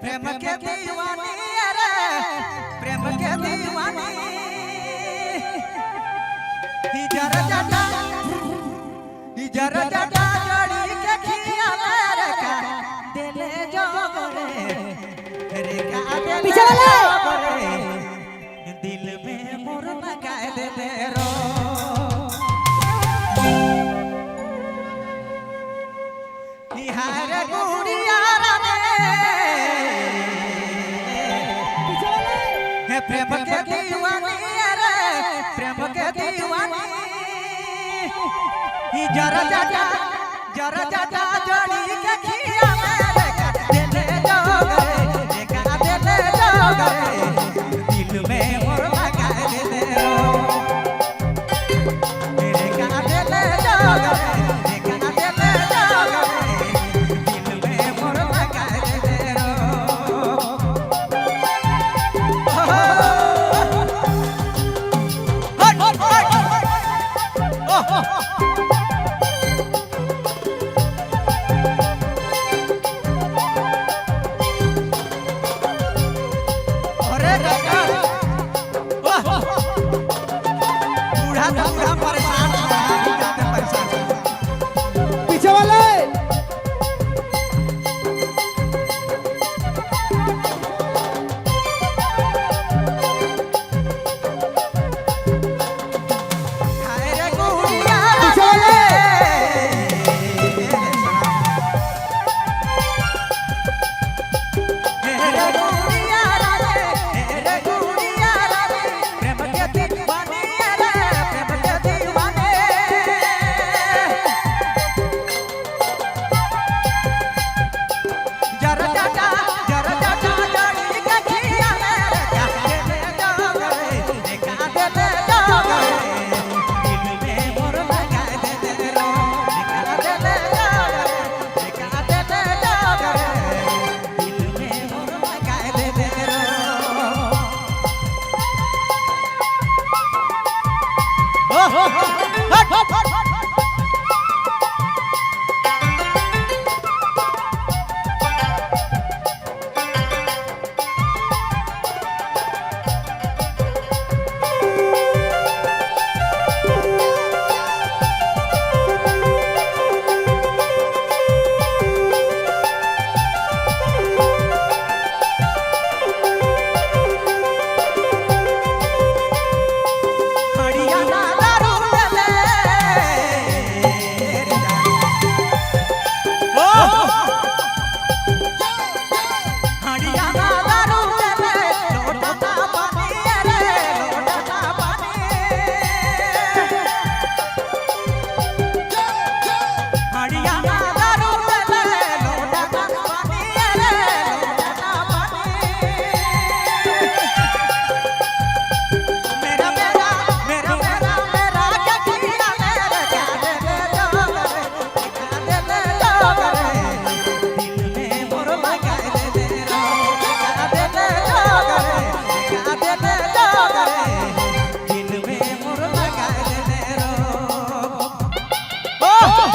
प्रेम के दीवानी रे, प्रेम के दीवानी। जरा जाटा जरा जाटा जड़ी के खिया रे का दिले जोगरे रे का दिले पीछे वाले। जोगरे, दिल में मोर लगाए दे दे रो निहार गुड़िया रे। पीछे वाले। हे प्रेम के दीवानी रे, प्रेम के दीवानी। जरा जाटा जरा जाटा जड़ी के खिया रे का दिले जोगरे रे का दिले जोगरे, दिल में मोर लगा दे दे रो रे का दिले जोगरे रे का दिले जोगरे, दिल में मोर लगा दे दे रो। हट हट। अरे काका, वाह! बूढ़ा तो बूढ़ा परेशान बा, ज्यादा परेशान। पीछे वाले। हाय रे गुड़िया। पीछे वाले। रे गुड़िया रे, रे गुड़िया रे, प्रेम के दीवाने रे, प्रेम के दीवाने। जरा जाटा जरा जाटा जड़ी के खिया रे का दिले जोगरे रे का दिले जोगरे, दिल में मोर लगा दे दे रो रे का दिले जोगरे रे का दिले जोगरे, दिल में मोर लगा दे दे रो। ओ हो हट हट। हड़िया ना दारू ले ओ हड़िया ना दारू ले, लोटा पानी रे, लोटा पानी। हड़िया ना दारू ले, लोटा पानी रे, लोटा पानी। मेरा मेरा मेरा मेरा मेरा क्या किया मेरे क्या दिले जोगरे क्या दिले जोगरे, दिल में मोर लगा दे दे रो क्या दिले जोगरे क्या दिले जोगरे, दिल में मोर लगा दे दे रो। ओ ओ।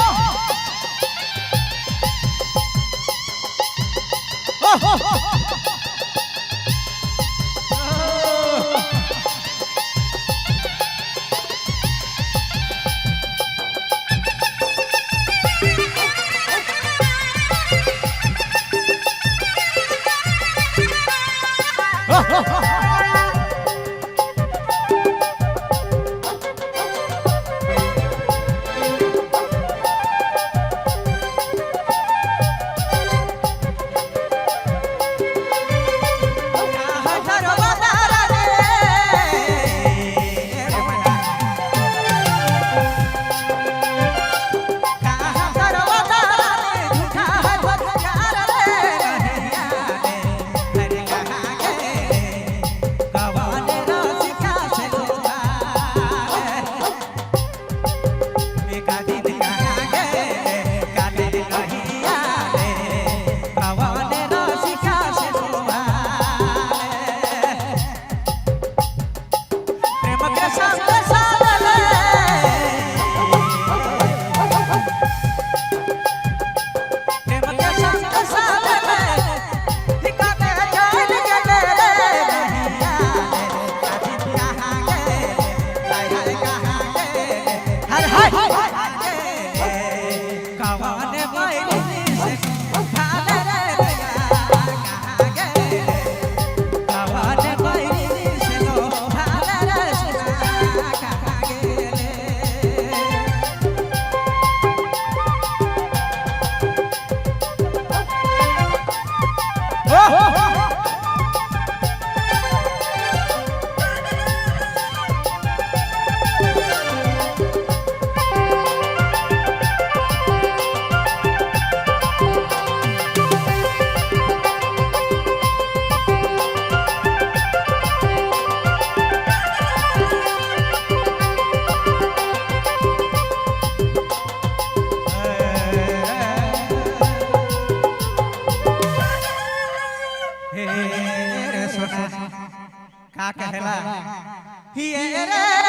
का कहेला? ये रे।